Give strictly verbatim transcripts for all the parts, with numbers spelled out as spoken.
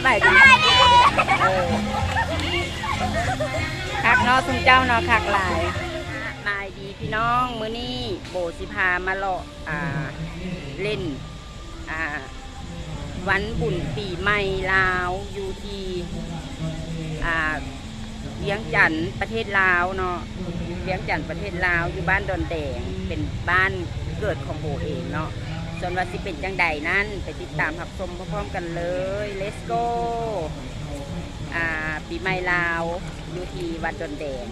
ายดี เออ คักเนาะ ซุมเจ้าเนาะ คักหลาย สบายดีพี่น้อง มื้อนี้โบสิพามาเลาะ อ่า เล่น อ่า วันบุญปีใหม่ลาว อยู่ที่ อ่า เวียงจันทน์ประเทศลาวเนาะ เวียงจันทน์ประเทศลาว อยู่บ้านดอนแดง เป็นบ้านเกิดของโบเองเนาะ ส่วนว่าสิเป็นจั่งใดนั้น ไปติดตามรับชมพร้อมๆกันเลย Let's go อ่า ปีใหม่ลาว อยู่ที่วัดดอนแดง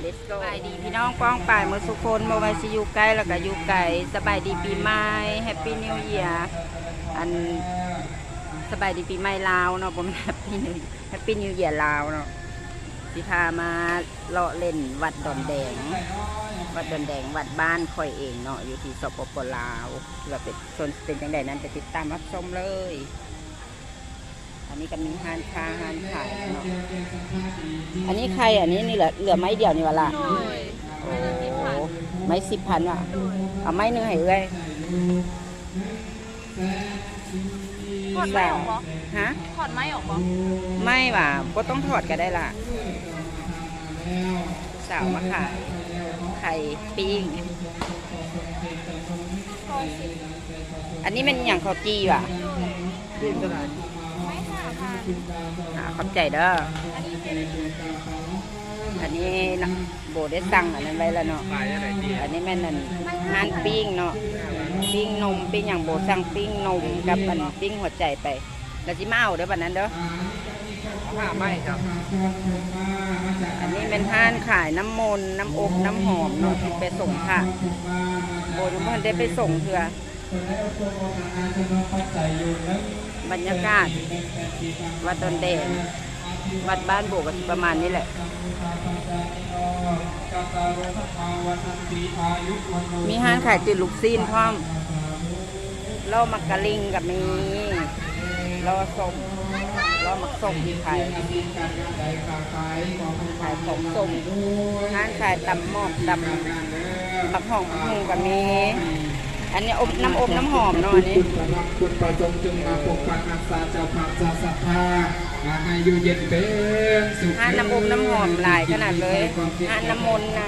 Let's go สบายดีพี่น้องป้องปายหมดสุคน บ่ว่าสิอยู่ใกล้แล้วก็อยู่ไกล สบายดีปีใหม่ Happy New Year อัน สบายดีปีใหม่ลาวเนาะ บ่แม่น Happy New Happy New Year ลาวเนาะ สิพามาเลาะเล่นวัดดอนแดง วัดดอนแดง วัดบ้านข้อยเองเนาะ อยู่ที่ สปป ลาว ว่าเป็น ส่วนเป็นจั่งใดนั้น ไปติดตามรับชมเลย อันนี้ก็มีร้านค้าร้านขายเนาะ อันนี้ไข่ อันนี้นี่เหลือ เหลือไม้เดียวนี่หว่าล่ะ โดย โอ้ ไม้สิบพันว่ะ เอาไม้หนึ่งให้เอื้อย ถอดไม้ออกบ่ ฮะ ถอดไม้ออกบ่ ไม่ว่ะ บ่ต้องถอดก็ได้ล่ะ สาวมาขาย ไข่ปิ้ง อันนี้มันอหย่างข้าวจี่ว่ะ อ่า ขอบใจเด้อ อันนี้นะ โบได้สั่งอันนั้นไว้แล้วเนาะ ขายอะไรดี อันนี้แม่นอัน ร้านปิ้งเนาะ ปิ้งนม ปิ้งอย่างโบสั่งปิ้งนมกับอันปิ้งหัวใจไป แล้วสิมาเอาเด้อบัดนั้นเด้อ ห้าไม้ครับ อันนี้เป็นร้านขายน้ำมนต์ น้ำอบ น้ำหอมเนาะ ที่ไปส่งพระ โบยังบ่ทันได้ไปส่งเทื่อ บรรยากาศ วัดดอนแดง วัดบ้านโบก็สิประมาณนี้แหละ มีร้านขายจืดลูกชิ้นพร้อม ล่อหมากกะลิงก็มี ล่อส้ม ล่อหมากส้มที่ขาย ขายของส้ม ร้านขายตำหมอกตำ บักหองบักฮุงก็มี อันนี้อบ น้ำอบน้ำหอมเนาะ อันนี้ คุณพระสงฆ์จงมาปกปักรักษาเจ้าภาพเจ้าศรัทธา ให้อยู่เย็นเป็นสุข ร้านน้ำอบน้ำหอมหลายขนาดเลย ร้านน้ำมนต์นะ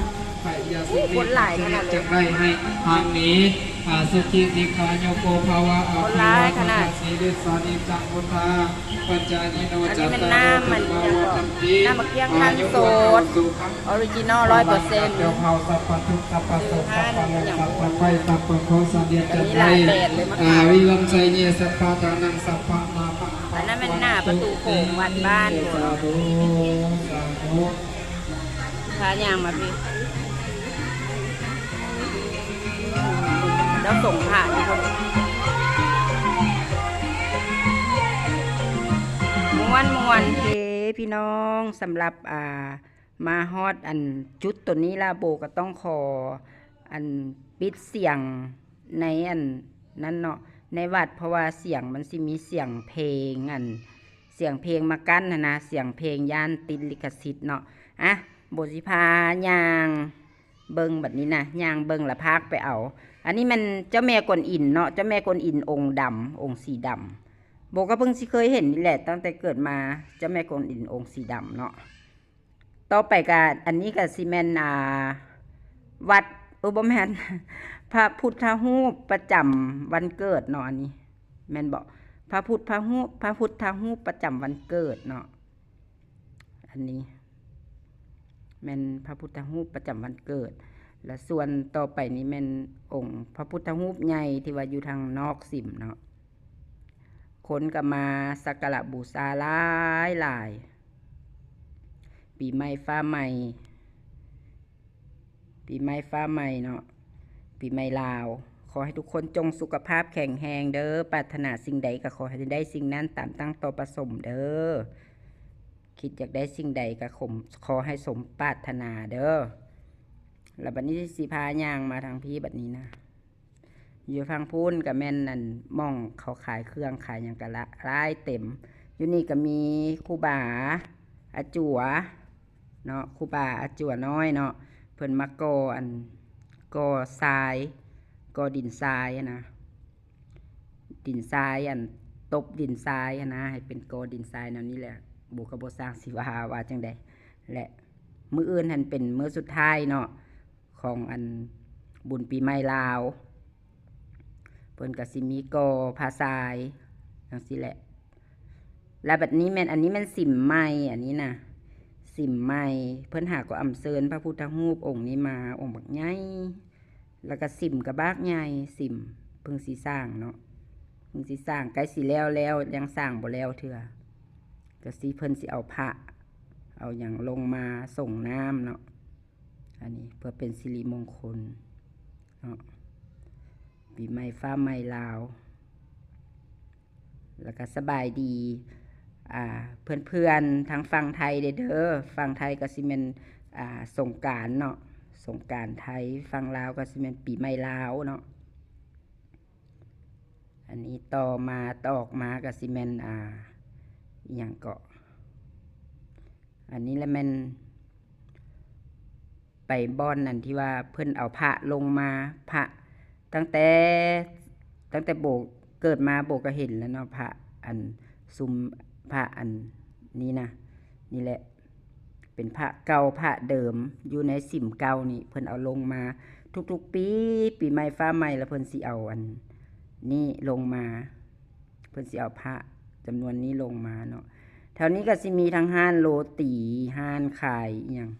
คนหลายขนาดเลย จะได้ให้ทางนี้ อ่า สุขีทีขาโยโกภาวะ คนหลายขนาด อาภิวาทนาสีลิสสานิจังพุทธา ปัจจายิโน อันนี้มันน้ำมัน จัตตาโร ธรรมาวัฒนติ น้ำมะเขือขั้นสด อายุวัณโนสุขัง ออริจินอล ร้อยเปอร์เซ็นต์ เจ้าเผ่าสัพพะทุกข์สัพพะโศกสัพพะโรคสัพพะภัยสัพพะเคราะห์เสนียดจัญไร อันนี้หลายแบบเลย มาขาย อ่า วิวังชัยเยสัพพะทานังสัพพะลาภัง อันนั้นมันหน้าประตูโขงวัดบ้าน สาธุ สาธุ พาย่างมาพี่ แล้วส่งผ่านทุกคน ม่วนม่วน โอเค พี่น้อง สำหรับ อ่า มาฮอดอันจุดตัวนี้ละ โบก็ต้องขอ อัน ปิดเสียงในอันนั้นเนาะ ในวัด เพราะว่าเสียงมันสิมีเสียงเพลง อัน เสียงเพลงมากั้นหั้นนะ เสียงเพลงย้านติดลิขสิทธิ์เนาะ อ่ะ โบสิพาย่างเบิ่งบัดนี้นะ ย่างเบิ่งละพากไปเอา อันนี้มันเจ้าแม่กวนอิมเนาะ เจ้าแม่กวนอิมองค์ดำ องค์สีดำ โบก็เพิ่งสิเคยเห็นนี่แหละ ตั้งแต่เกิดมา เจ้าแม่กวนอิมองค์สีดำเนาะ ต่อไปก็ อันนี้ก็สิแม่น อ่า วัด เออ บ่แม่น พระพุทธรูปประจำวันเกิดเนาะ อันนี้ แม่นบ่ พระพุทธรูป พระพุทธรูปประจำวันเกิดเนาะ อันนี้ แม่นพระพุทธรูปประจำวันเกิด และส่วนต่อไปนี้แม่นองค์พระพุทธรูปใหญ่ที่ว่าอยู่ทางนอกสิมเนาะ คนก็มาสักการะบูชาหลายหลาย ปีใหม่ฟ้าใหม่ ปีใหม่ฟ้าใหม่เนาะ ปีใหม่ลาว ขอให้ทุกคนจงสุขภาพแข็งแรงเด้อ ปรารถนาสิ่งใดก็ขอให้ได้สิ่งนั้นตามตั้งต่อประสมค์เด้อ คิดอยากได้สิ่งใดก็ขม ขอให้สมปรารถนาเด้อ แล้วบัดนี้สิพาย่างมาทางพี้บัดนี้นะ อยู่ฝั่งพู้นก็แม่นนั่น หม่องเขาขายเครื่องขายหยังก็ละ หลายเต็ม อยู่นี่ก็มีครูบาอาจัวเนาะ ครูบาอาจัวน้อยเนาะ เพิ่นมาก่ออัน ก่อทราย ก่อดินทรายอะนะ ดินทรายอันโต ตบดินทรายหั้นนะ ให้เป็นกอดินทรายแนวนี้แหละ โบก็บ่ซ่างสิว่า ว่าจั่งใด และมื้ออื่นหั้นเป็นมื้อสุดท้ายเนาะ ของอันบุญปีใหม่ลาว เพิ่นก็สิมีก่อผ้าทรายจั่งซี้แหละ แล้วบัดนี้แม่น อันนี้แม่นสิมใหม่ อันนี้นะ สิมใหม่ เพิ่นหาก็อำเชิญพระพุทธรูปองค์นี้มา องค์บักใหญ่ แล้วก็สิมก็บักใหญ่ สิมเพิ่งสิสร้างเนาะ เพิ่งสิสร้าง ใกล้สิแล้วแล้ว ยังสร้างบ่แล้วเทื่อ ก็สิเพิ่นสิเอาพระ เอาหยังลงมาสรงน้ำเนาะ อันนี้เพื่อเป็นสิริมงคลเนาะ ปีใหม่ฟ้าใหม่ลาว แล้วก็สบายดี อ่า เพื่อนๆ ทางฝั่งไทยเด้อ ฝั่งไทยก็สิแม่น อ่า สงกรานต์เนาะ สงกรานต์ไทย ฝั่งลาวก็สิแม่นปีใหม่ลาวเนาะ อันนี้ต่อมา ต่อออกมาก็สิแม่น อ่า อิหยังเกาะ อันนี้แหละแม่น ไปบ่อนนั่นที่ว่าเพิ่นเอาพระลงมา พระตั้งแต่ ตั้งแต่โบเกิดมาโบก็เห็นแล้วเนาะ พระอันซุม พระอันนี้นะ นี่แหละ เป็นพระเก่าพระเดิมอยู่ในสิมเก่านี่ เพิ่นเอาลงมาทุกๆปี ปีใหม่ฟ้าใหม่แล้วเพิ่นสิเอาอันนี้ลงมา เพิ่นสิเอาพระจำนวนนี้ลงมาเนาะ แถวนี้ก็สิมีทั้งร้านโรตี ร้านขายอิหยัง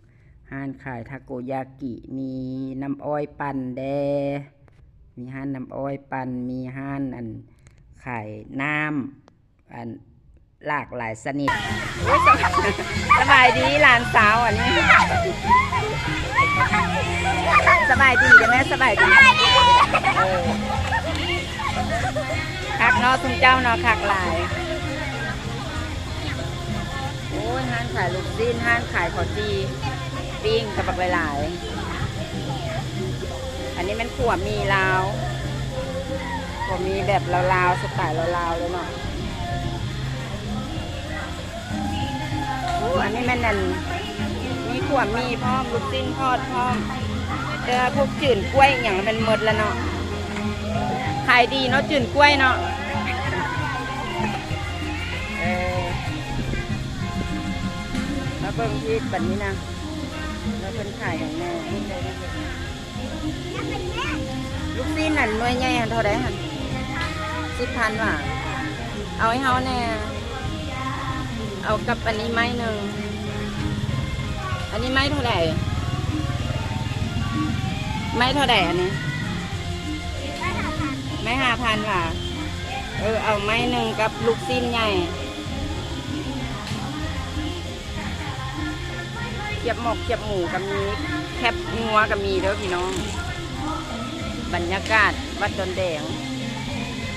ร้านขายทาโกยากิ มีน้ำอ้อยปั่นแด่ มีร้านน้ำอ้อยปั่น มีร้านอันขายน้ำ อันหลากหลายชนิด โอ้ย สบาย สบายดีหลานสาวอันนี้ สบายดีเด้อแม่ สบายดี เออ คักเนาะ ซุมเจ้าเนาะ คักหลาย โอ้ย ร้านขายลูกชิ้น ร้านขายข้าวจี่ ปิ้งกะบักหลายๆ อันนี้แม่นขั่วหมี่ลาว ขั่วหมี่แบบลาวๆ สไตล์ลาวๆ เลยเนาะ อู้ อันนี้แม่นอัน มีขั่วหมี่พร้อม ลูกชิ้นทอดพร้อม แต่พวกจืนกล้วยอิหยังแม่นหมดแล้วเนาะ ขายดีเนาะ จืนกล้วยเนาะ เออ มาเบิ่งที่บัดนี้นะ แล้วเพิ่นขายหยังแน่ ลูกชิ้นนั่นหน่วยใหญ่หั่นเท่าใดหั่น สิบพันหว่า เอาให้เฮาแน่ เอากับอันนี้ไม้หนึ่ง อันนี้ไม้เท่าใด ไม้เท่าใดอันนี้ ไม้ห้าพันหว่า เออ เอาไม้หนึ่งกับลูกชิ้นใหญ่ เขียบหมกเขียบหมูก็มี แคบงัวก็มีเด้อพี่น้อง บรรยากาศวัดดอนแดง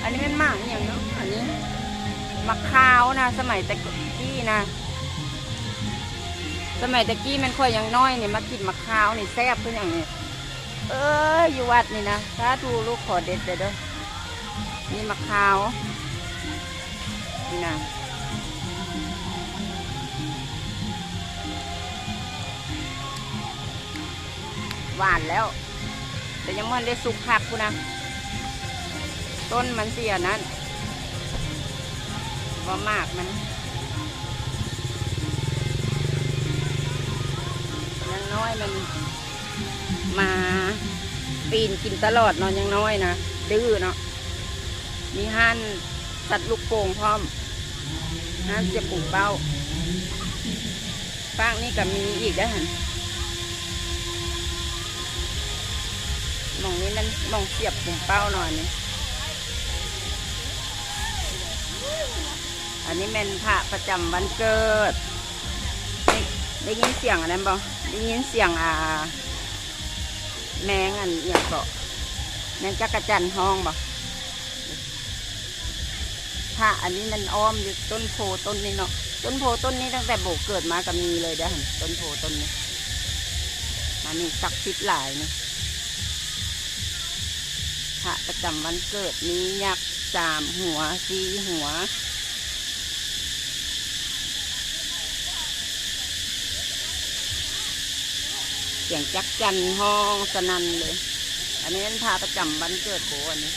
อันนี้แม่นหมากอิหยังเนาะ อันนี้ หมากคาวนะ สมัยแต่กี้นะ สมัยแต่กี้แม่นข้อยยังน้อยนี่ มากินหมากคาวนี่แซ่บคือหยังนี่ เอ้ย อยู่วัดนี่นะ สาธุ ลูกขอเด็ดเด้อเด้อ นี่หมากคาว นี่นะ หวานแล้ว แต่ยังบ่ทันได้สุกคักพู้นนะ ต้นมันสิอันนั้น บ่หมากมัน ยังน้อยมัน มาปีนกินตลอดเนาะ ยังน้อยนะ ดื้อเนาะ มีฮ้านสัตว์ลูกโป่งพร้อม ฮ้านเสียบปุงเป้า ฟากนี่ก็มีอีกได้อหั่น หม่องนี้แม่นหม่องเสียบปุงเป้าเนาะ อันนี้ อันนี้แม่นพระประจำวันเกิด ได้ ได้ยินเสียงอันนั้นบ่ ได้ยินเสียง อ่า แมงอันอิหยังเกาะ แมงจักจั่นฮ้องบ่ พระอันนี้มันอ้อมอยู่ต้นโพธิ์ต้นนี้เนาะ ต้นโพธิ์ต้นนี้ตั้งแต่โบเกิดมาก็มีเลยเด้อ ต้นโพธิ์ต้นนี้ อันนี้ศักดิ์สิทธิ์หลายนี่ พระประจำวันเกิดมียักษ์สามหัว สี่หัว เสียงจักจั่นฮ้องสนั่นเลย อันนี้เป็นพระประจำวันเกิดโบ อันนี้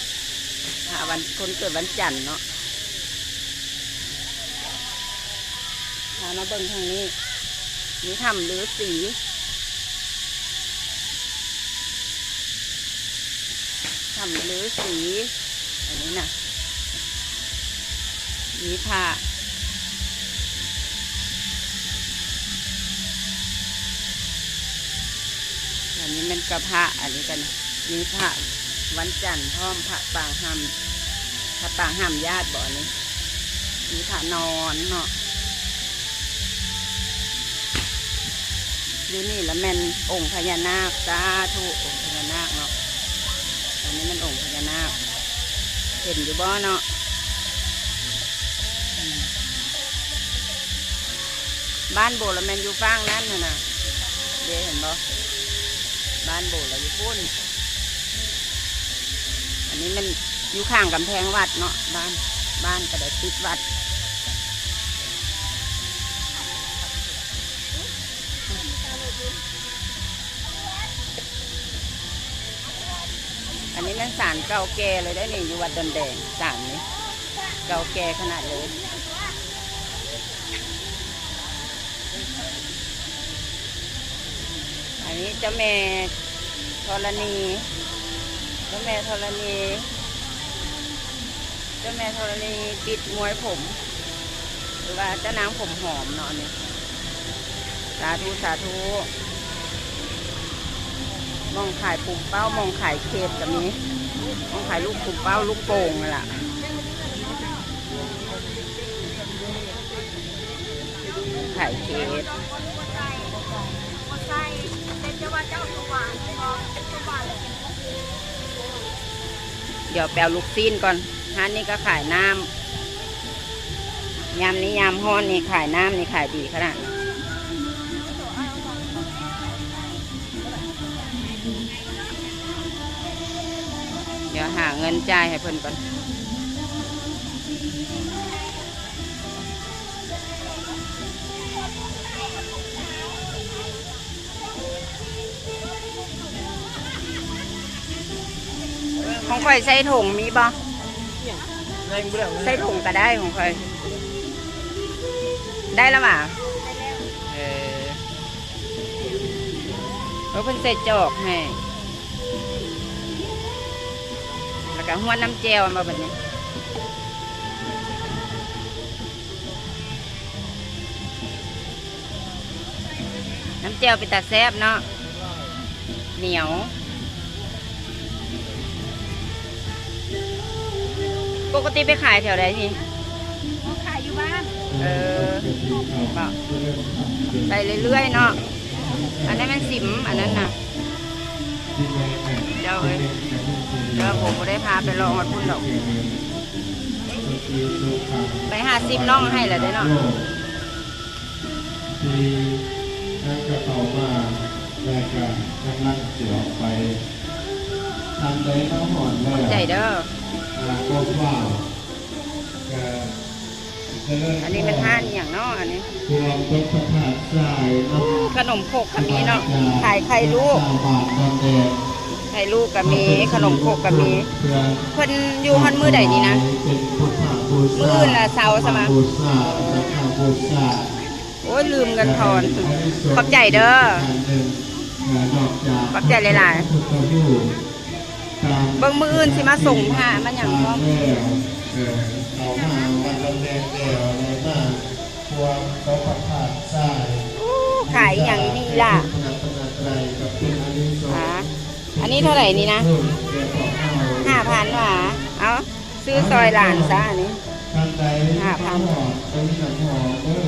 พระวัน คนเกิดวันจันทร์เนาะ มาเบิ่งทางนี้ มีถ้ำฤๅษี ถ้ำฤๅษี อันนี้นะ มีพระ อันนี้มันกระพระ อันนี้กัน มีพระวันจันทร์พร้อม พระปางห้าม พระปางห้ามญาติบ่ อันนี้ มีพระนอนเนาะ อยู่นี่ละแม่นองค์พญานาค สาธุ องค์พญานาคเนาะ อันนี้มันองค์พญานาค เห็นอยู่บ่เนาะ อืม บ้านโบละแม่นอยู่ฝั่งนั้นหั่นน่ะ เด้เห็นบ่ บ้านโบละอยู่พุ้น อันนี้มันอยู่ข้างกำแพงวัดเนาะ บ้าน บ้านก็ได้ติดวัด อันนี้แม่นศาลเก่าแก่เลยได้นี่ อยู่วัดดอนแดง ศาลนี้ เก่าแก่ขนาดเลย อันนี้เจ้าแม่ธรณี เจ้าแม่ธรณี เจ้าแม่ธรณีบิดมวยผม หรือว่าเจ้านางผมหอมเนาะอันนี้ สาธุ สาธุ หม่องขายปุ๋มเป้า หม่องขายเคสก็มี หม่องขายลูกปุ๋มเป้า ลูกโป่งนั่นล่ะ ขายเคส เดี๋ยวไปเอาลูกชิ้นก่อน ร้านนี้ก็ขายน้ำ ยามนี้ยามฮ้อนนี่ขายน้ำนี่ขายดีขนาด เดี๋ยวหาเงินจ่ายให้เพิ่นก่อน ของข่อยใส่ถุงมีบ่ ใส่ถุงก็ได้ของข่อย ได้แล้วหวา เออ เออ เพิ่นใส่จอกให้ แล้วก็ฮวดน้ำแจ่วมาบัดนี้ น้ำแจ่วเป็นตาแซ่บเนาะ เหนียว ปกติไปขายแถวใดนี่ ขายอยู่บ้าน เออ ไปเรื่อยๆเนาะ อันนั้นมันสิม อันนั้นน่ะ เดี๋ยวเอ้ย เดี๋ยวผมบ่ได้พาไปลองฮอดพุ่นดอก ไปห้าสิบน้องให้แล้วเด้อเนาะ ที่นั่นก็เข้ามา แล้วก็กำลังสิออกไป ท่านใดมาฮอดแล้ว ใจเด้อ อ่า ก็ฟ้าว ก็เจริญพร อันนี้เป็นห้านอหย่างเนาะ อันนี้ รวมยกพระธาตุทรายนำ อู้ ขนมครกก็มีเนาะ ขายไข่ลูก ชาวบ้านดอนแดง ไข่ลูกก็มี ขนมครกก็มี เพื่อ เพิ่นอยู่ฮอดมื้อใดนี่นะ เป็นพุทธบูชา มื้ออื่นละเสาร์ใช่ไหม บูชา สังฆบูชา โอ้ย ลืมเงินทอน ขอบใจเด้อ ขอบใจหลายๆ เบิ่งมื้ออื่นสิมาส่งผ้ามาหยังพร้อม เออ เอามาวันละแดงแล้วอะไรมา พวกเขาประทานทราย อู้ ขายอย่างนี้ล่ะ พระรัตนตรัยกับเป็นอานิสงส์ อ่า อันนี้เท่าไหร่นี่นะ ห้าพันหวา เอา ซื้อซอยหลานซะอันนี้ ท่านใด ห้าพัน น้ำหอม ไปมีน้ำหอมเด้อ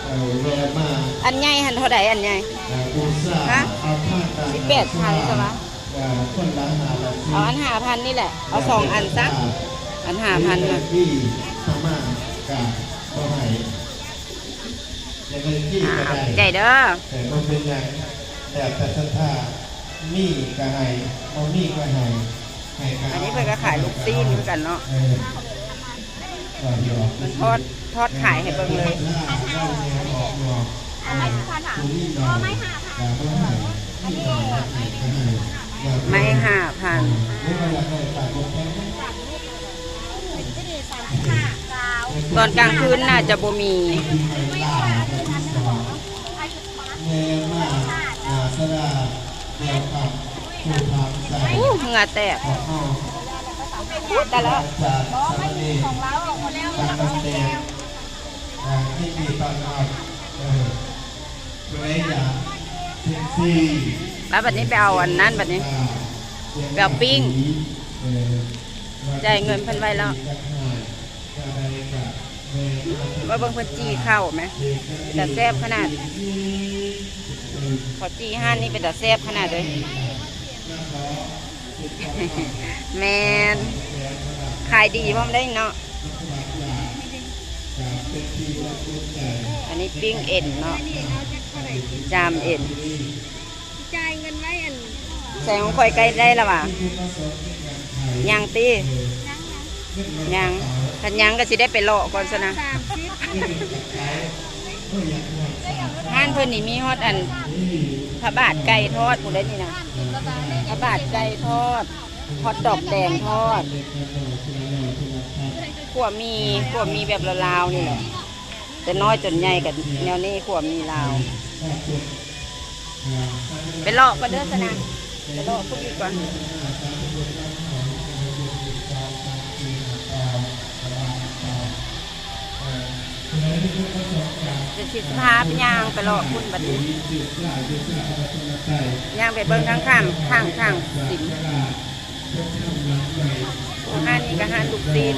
เออ แวะมา อันใหญ่หั่นเท่าใดอันใหญ่ เอ่อ บูชา ฮะ เอาผ้าตา สิบแปดพันซะวะ เอ่อ คนละห้าละสิบ เอาอันห้าพันนี่แหละ เอาสองอันซะ อันห้าพันน่ะ ที่ธรรมะกะบ่ให้ อย่างไรที่ก็ได้ อ่า ใจเด้อ แต่บ่เป็นหยัง แล้วแต่ศรัทธา มีก็ให้ บ่มีก็ให้ ให้ก็เอา อันนี้เพิ่นก็ขายลูกชิ้นคือกันเนาะ เออ ก็หยอก มันทอด ทอดขายให้เบิ่งเลย เอาไม้สิบพันค่ะ เอาไม้ห้าพัน อันนี้ ไม้ห้าพัน ตอนกลางคืนน่าจะบ่มี ปลาแตก แต่ละ จากสามเณร ทางน้ำแดง อ่า ยินดีต้อนรับ เออ ผู้ใดอยากเซ็กซี่ แล้วบัดนี้ไปเอาอันนั้นบัดนี้ อ่า ไปเอาปิ้ง เออ จ่ายเงินเพิ่นไว้แล้ว ว่าเบิ่งเพิ่นจี่ข้าวแหม เป็นตาแซ่บขนาด ข้าวจี่ฮ้านนี่เป็นตาแซ่บขนาดเลย แม่น ขายดีพร้อมได้เนาะ อันนี้ปิ้งเอ็นเนาะ จามเอ็น จ่ายเงินไว้อัน ใส่ของข่อยใกล้ได้แล้ววะ ยังติ ยัง คันยังก็สิได้ไปเลาะก่อนซะนะ สามสิบ ร้านเพิ่นนี่มีฮอดอัน พระบาทไก่ทอดพู้นเด้อนี่นะ พระบาทไก่ทอด ฮอทดอกแดงทอด ขั่วหมี่ ขั่วหมี่แบบลาวๆนี่แหละ แต่น้อยจนใหญ่กันแนวนี้ ขั่วหมี่ลาว ไปเลาะก่อนเด้อซะนะ ไปเลาะพู้นอีกก่อน เดี๋ยวสิพาไปย่างไปเลาะพู้นบัดนี้ ย่างไปเบิ่งข้างๆ ข้างๆ สิน โอ้ ฮ้านนี้ก็ฮ้านลูกชิ้น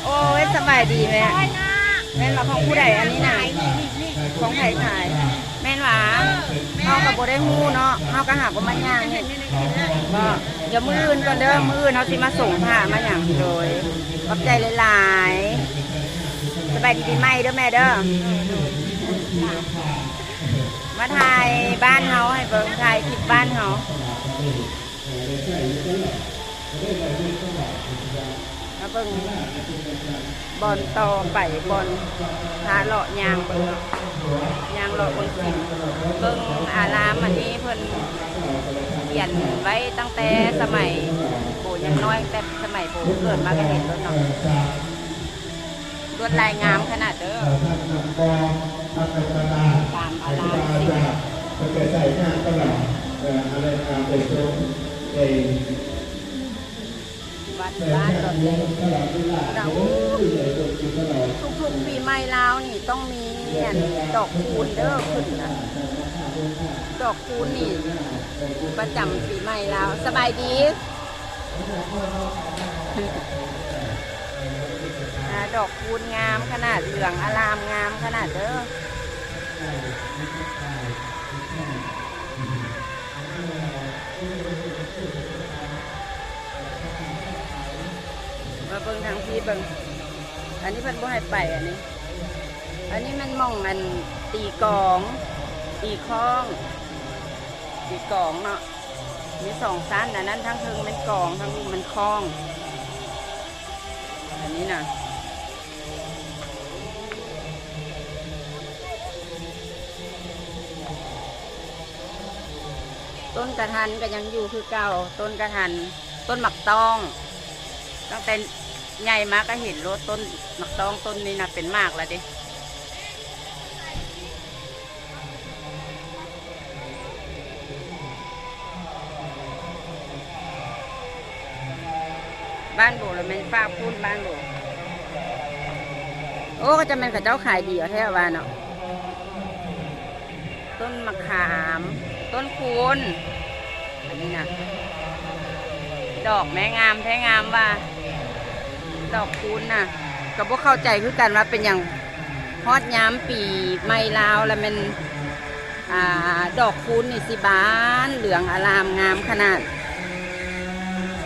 โอ้ย สบายดีแม่ แม่นว่าของผู้ใดอันนี้นะ ของไผขาย แม่นว่า เฮาก็บ่ได้ฮู้เนาะ เฮาก็หาบ่มาย่างนี่ บ่ เดี๋ยวมื้ออื่นก่อนเด้อ มื้ออื่นเฮาสิมาส่งผ้ามาหยัง โดย ขอบใจหลายๆ สบายดีปีใหม่เด้อแม่เด้อ มาถ่ายบ้านเฮาให้เบิ่ง ถ่ายคลิปบ้านเฮา มาเบิ่งบ่อนต่อไป บ่อนพาเลาะย่างเบิ่งเนาะ ย่างเลาะเบิ่งสิ เบิ่งอารามอันนี้เพิ่นเขียนไว้ตั้งแต่สมัยโบยังน้อย แต่สมัยโบเกิดมาก็เห็นแล้วเนาะ ลวดลายงามขนาดเด้อ เอ่อ ท่านนำกอง ท่านนำคณะ ตามอารามสิ เอ่อ ไปใส่งานตลอด เอ่อ อะไรงานไปชม เอ่อ วัดบ้านดอนแดง ตลอดเวลา นะ เออ ทุกๆ ปีใหม่ลาวนี่ต้องมีอันดอกคูณเด้อขึ้นนะ ดอกคูณนี่ประจำปีใหม่ลาว สบายดี อ่า ดอกคูณงามขนาด เหลืองอารามงามขนาดเด้อ มาเบิ่งทางพี้เบิ่ง อันนี้เพิ่นบ่ให้ไปอันนี้ อันนี้มันหม่องอันตีกลอง ตีคล้อง ตีกลองเนาะ มีสองชั้น อันนั้นทางเทิงมันกลอง ทางลุ่มมันคล้อง อันนี้นะ ต้นกระทันก็ยังอยู่คือเก่า ต้นกระทัน ต้นหมากต้อง ตั้งแต่ใหญ่มาก็เห็นโลด ต้นหมากต้องต้นนี้นะ เป็นหมากแล้วเด้ บ้านโบแล้วแม่นฝากพูนบ้านโบ โอ้ ก็จะแม่นเขาเจ้าขายดีเอาแท้ว่าเนาะ ต้นมะขาม ต้นคูน อันนี้นะ ดอกแม่งามแท้งามว่า ดอกคูนน่ะ ก็บ่เข้าใจคือกันว่าเป็นหยัง ฮอดยามปีใหม่ลาวแล้วแม่น อ่า ดอกคูนนี่สิบานเหลืองอารามงามขนาด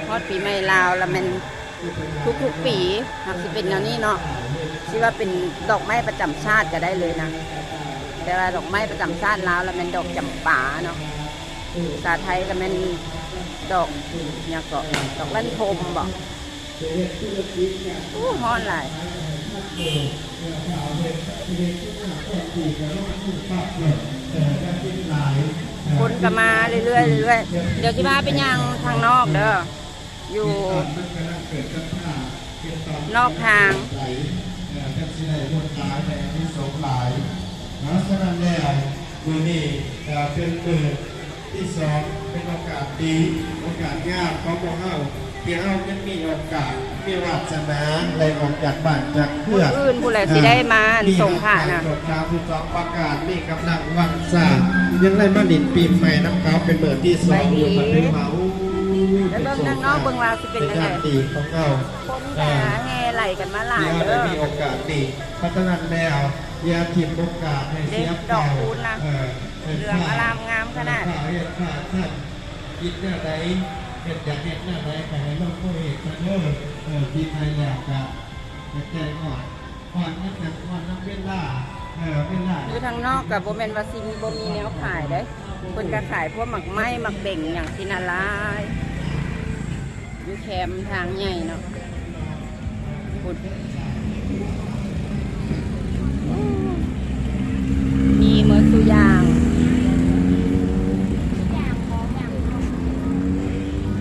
ฮอดปีใหม่ลาวแล้วแม่นทุกๆ ปี หากสิเป็นแนวนี้เนาะ สิว่าเป็นดอกไม้ประจำชาติก็ได้เลยนะ แต่ว่าดอกไม้ประจำชาติลาวแล้วแม่นดอกจำปาเนาะ ภาษาไทยก็แม่นดอกหยังเกาะ ดอกลั่นทมบ่ อู้ ฮ้อนหลาย คนก็มาเรื่อยๆ เรื่อยๆ เดี๋ยวสิพาไปย่างทางนอกเด้อ อยู่นอกทาง เอ่อ จักสิได้คนหลาย แต่มีสงหลาย เนาะ ฉะนั้นแล้ว มื้อนี้ก็เป็นมื้อที่สอง เป็นโอกาสดี โอกาสงามของพวกเฮา ที่เฮายังมีโอกาส มีวาสนา ได้ออกจากบ้านจากเฮือน มื้ออื่นพู้นแหละสิได้มา อ่า ส่งพระน่ะ มีทั้งการส่งพระผู้สองประการ มีกำลังวังซ่า ยังได้มาหลิ้นปีใหม่นำเขาเป็นมื้อที่สองอยู่ ก็ถือว่า โอ้ย แล้วเบิ่งทางนอกเบิ่งว่าสิเป็นจั่งใด เป็นยามดีของเฮา คนก็แห่ไหลกันมาหลายเด้อ ที่เฮาได้มีโอกาสดี เพราะฉะนั้นแล้ว อย่าถิ่มโอกาสให้เสียเปล่า เด็กดอกคูณนะ เออ เหลืองอลามงามขนาด เฮ็ดพลาดท่าน คิดแนวใด เฮ็ดอยากเฮ็ดแนวใด ก็ให้ลงมือเฮ็ดซะเด้อ เออ ปีใหม่แล้วก็อย่าใจร้อน ร้อนนำหยัง ร้อนนำเวลา เออ เวลา อยู่ทางนอกก็บ่แม่นว่าสิมี บ่มีแนวขายเด้ เพิ่นก็ขายพวกหมากไม้ หมากเบ่ง หยังซี้น่ะหลาย อยู่แคมทางใหญ่เนาะ พุ้น มีเมิดซุอย่าง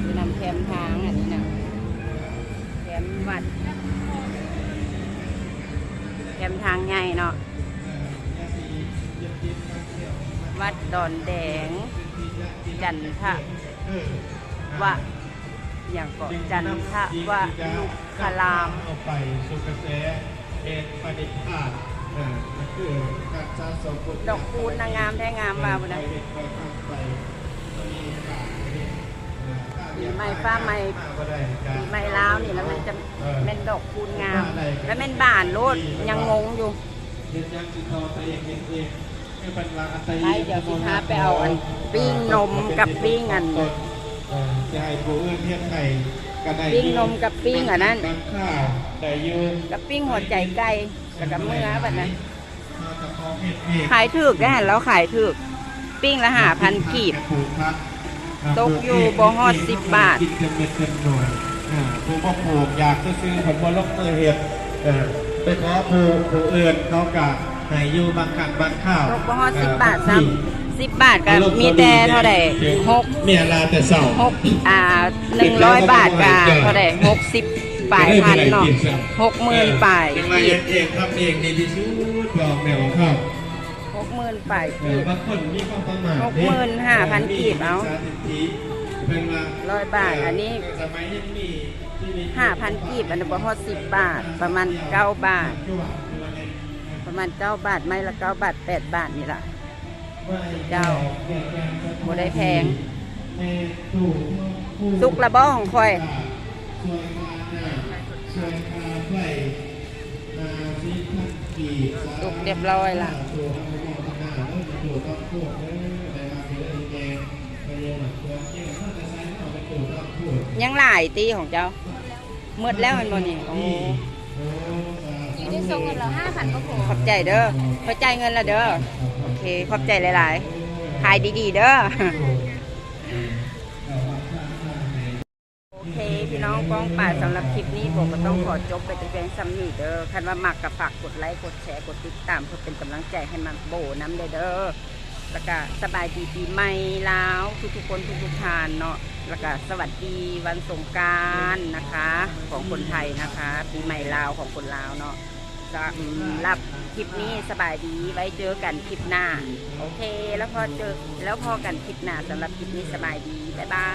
อยู่นำแคมทางอันนี้นะ แคมวัด แคมทางใหญ่เนาะ วัดดอนแดง จันทะวะ หยังเกาะ จันทวลุคาราม เอาไปสู่กระแสแห่งปฏิภาณ อ่า มันคือการสะสมบุญ ดอกคูณนางงามแท้งามว่าบุญนะ ไปเฮ็ดไปทำไป มีโอกาสไปเฮ็ด อ่า ปีใหม่ฟ้าใหม่ มาบ่ได้ก็ ปีใหม่ลาวนี่แล้วมันจะ เออ แม่นดอกคูณงาม แล้วแม่นบานโลด ยังงงอยู่ เฮ็ดหยังสิต่อไปเฮ็ดเอง ไป เดี๋ยวสิพาไปเอาอันปิ้งนมกับปิ้งอัน เอ่อ จะให้ผู้อื่นเฮ็ดให้ก็ได้ ปิ้งนมกับปิ้งอันนั้น บางข้าวได้อยู่ กับปิ้งหัวใจไก่ แล้วก็เมือบัดนั้น ขายถูกได้หั่น แล้วขายถูก ปิ้งละห้าพันกีบ ตกอยู่บ่ฮอดสิบบาท กินเต็มเม็ดเต็มหน่วย อ่า ผู้บ่ปลูกอยากซื้อๆ เพิ่นบ่ลงมือเฮ็ด เออ ไปขอผู้ ผู้อื่นเขาก็ให้อยู่บางครั้งบางคราว ตกบ่ฮอดสิบบาทซ้ำ สิบบาทก็มีแต่เท่าใด หก มีอะไรแต่เช้า หก อ่า หนึ่งร้อยบาทก็เท่าใด หกสิบปลายพันเนาะ หกหมื่นปลาย จังว่าเฮ็ดเองทำเองดีที่สุด บอกแม่ว่าครับ หกหมื่นปลาย เออ กีบ บางคนมีความสามารถ หกหมื่นห้าพันกีบ เอา เพิ่นว่า ร้อยบาท อันนี้ สมัยยังมีชีวิต ห้าพันกีบ อันนี้บ่ฮอดสิบบาท ประมาณเก้าบาท ประมาณเก้าบาท ไม้ละเก้าบาท แปดบาทนี่ล่ะ เจ้า บ่ได้แพง สุกละบ่ของข้อย สุกเรียบร้อยละ ยังหลายติของเจ้า หมดแล้วแม่นบ่นี่ โอ้ นี่ได้ส่งเงินแล้วห้าพันก็พอ ขอบใจเด้อ ขอบใจเงินละเด้อ โอเค ขอบใจหลายๆ ขายดีๆ เด้อ โอเค พี่น้องป้องปาย สำหรับคลิปนี้ผมก็ต้องขอจบไปแต่เพียงส่ำนี้เด้อ คันว่ามักก็ฝากกดไลค์ กดแชร์ กดติดตาม เพื่อเป็นกำลังใจให้มาโบนำเด้อเด้อ แล้วก็สบายดีปีใหม่ลาวทุกๆ คนทุกๆ ท่านเนาะ แล้วก็สวัสดีวันสงกรานต์นะคะ ของคนไทยนะคะ ปีใหม่ลาวของคนลาวเนาะ สำหรับคลิปนี้สบายดี ไว้เจอกันคลิปหน้า โอเค แล้วพอเจอ แล้วพอกันคลิปหน้า สำหรับคลิปนี้สบายดี บ๊ายบาย